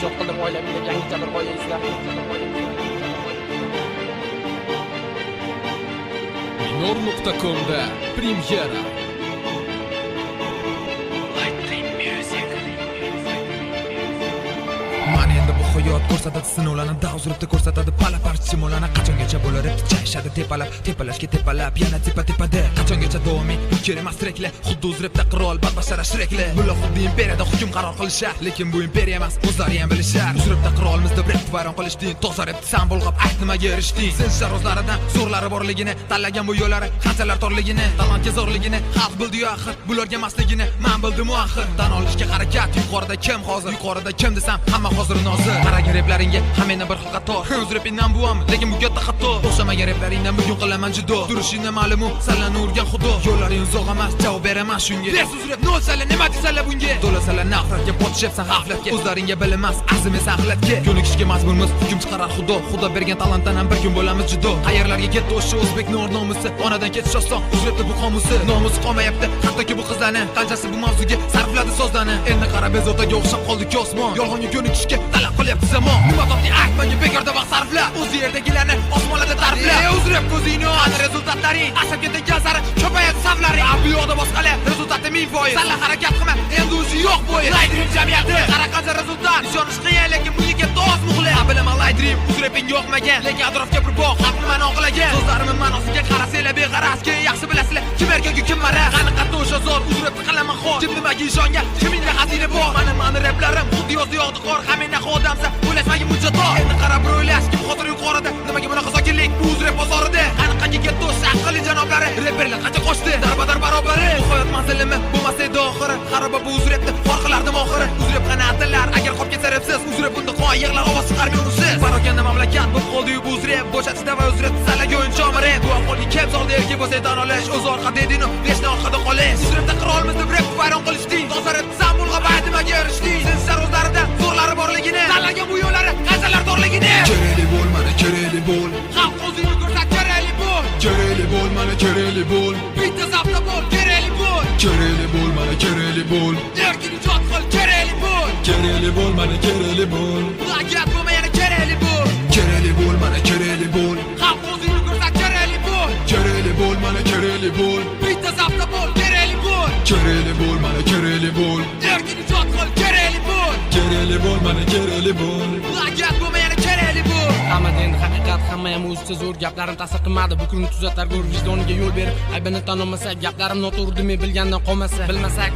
Ijod qildim oilamga deb yangicha bir g'oya izlab. Minor.com'da premyera. Mana endi bu hayot ko'rsatadi sinovlarni, davzuribdi ko'rsatadi pala parcha chimolani. Qachongacha bo'lar edi chayishadi tepalab, tepalashga tepalab, yana tepa tepada. Qachongacha davomiy bu kerak emas rekla, xuddi o'zrepda qirol badbashara Shrekli. Bular xuddi imperiyada hukm qaror qilishar, lekin bu imperiya emas, o'zlari ham bilishar. Uzrepda qirolmiz deb rep vayron qilishding, toza repni san bulg'ab ayt nimaga erishding. Sen o'zlaridan zo'rlari borligini, tanlagan bu yo'llari qanchalar torligini, talantga zo'rligini xalq bildi-yu axir, bularga emasligini man bildim axir. Tan olishga harakat, yuqorida kim hozir, yuqorida kim desam hamma hozir nozir. Qaragin replaringga, hammangdan bir xil qator. O'z repingdan bu ham, lekin bu katta xato. O'xshamagan replaringdan bugun qilaman judo. Turishingdan ma'lumu, sallani urgan xudo. Yo'llaring uzoq emas, javob beraman shunga. Bersiz rep nol salla, nima deysanlar bunga? To'lasalar nafratga, botishyapsan g'aflatga. O'zlaringga bilinmas, azim esa axlatga. Ko'nikishga majburmiz, hukm chiqarar xudo. Xudo bergan talantdan ham bir kun bo'lamiz judo. Qayerlarga ketdi o'sha o'zbekning or nomusi? Onadan ketish oson, o'z bu qomusi. Nomusi qolmayapti, hattoki bu qizlarni. Qanchasi bu mavzuga sarfladi so'zlarni. Endi qara bezovtaga o'xshab qoldi osmon. Yolg'onga ko'nikishga talab qilyapti zamon. Nima topding ayt menga bekorda vaqt sarflab. O'z yerdagilarni osmonlarda ta'riflab. Ey o'z rep ko'zingni qani rezultatlaring? Asab ketgan sari ko'payadi saflaring. Bu yoqda boshqalar rezultati 1000%. Salla harakat qilma, endi o'zi yo'q bo'yi. Lightdream jamiyati qara qancha rezultat. Ishonish qiyin, lekin bunga katta oz muhlat. Bilaman Lightdream o'z reping yoqmagan, lekin atrofga bir boq xalq nimani oqlagan. So'zlarimni ma'nosiga qarasanglar beg'araz, keyin yaxshi bilasizlar kim erkak kim maraz. Qani qatta o'sha zot o'z repni qilaman xor. Kim nimaga ishongan, kimingda xazina bor. Mani replarim xuddi yozda yog'di qor. Hammangdan odamsan, o'ylashmagin buncha tor. Endi qarab bir o'ylash, kim hozir yuqorida? Nimaga bunaqa sokinlik bu o'z rep bozorida? Qani qayerga ketdi o'sha aqlli janoblari? Reperlar qancha qochdi? Darbadar barobari. Bu hayot manzilimi bo'lmasa edi oxiri. Xaroba bu o'z repni xor qilardim oxiri. O'z rep qani atlar, agar qolib ketsa repsiz, o'z rep unda qon yig'lar ovoz chiqarmay unsiz. Parokanda mamlakat bo'lib qoldi-yu bu o'z rep. Bo'shatishda va o'z rep salaga o'yinchoq rep. Bu ahvolga kim soldi erkak bo'lsa tan olish, o'z orqa dedinu beshni orqada qolish. O'z repda qirolmiz deb rep vayron qilishding. Toza rep san bulg'ab ayt nimaga erishding? Sen o'zlaridan zo'rlari borligini, tanlagan bu yo'llari qanchalar torligini. Kerakli bo'l, mana kerakli bo'l. Xalq o'zingni ko'rsat, kerakli bo'l. Kerakli bo'l, mana kerakli bo'l. Bitta safda bo'l, kerakli bo'l. Kerakli bo'l, mana kerakli bo'l. Erkin ijod qil, kerakli bo'l. Kerakli bo'l, mana kerakli bo'l. Plagiat bo'lma yana, kerakli bo'l. Kerakli bo'l, mana kerakli bo'l. Xalq o'zingni ko'rsat, kerakli bo'l. Kerakli bo'l, mana kerakli bo'l. Bitta safda bo'l, kerakli bo'l. Kerakli bo'l, mana kerakli bo'l. Erkin ijod qil, kerakli bo'l. Kerakli bo'l, mana kerakli bo'l. Plagiat bo'lma yana, kerakli bo'l. Hammada endi haqiqat, hamma ham o'zicha zo'r. Gaplarim ta'sir qilmadi, bu kunni tuzatar go'r. Vijdoniga yo'l berib, aybini tan olmasa, gaplarim noto'g'ri demay bilgandan qolmasa, bilmasa.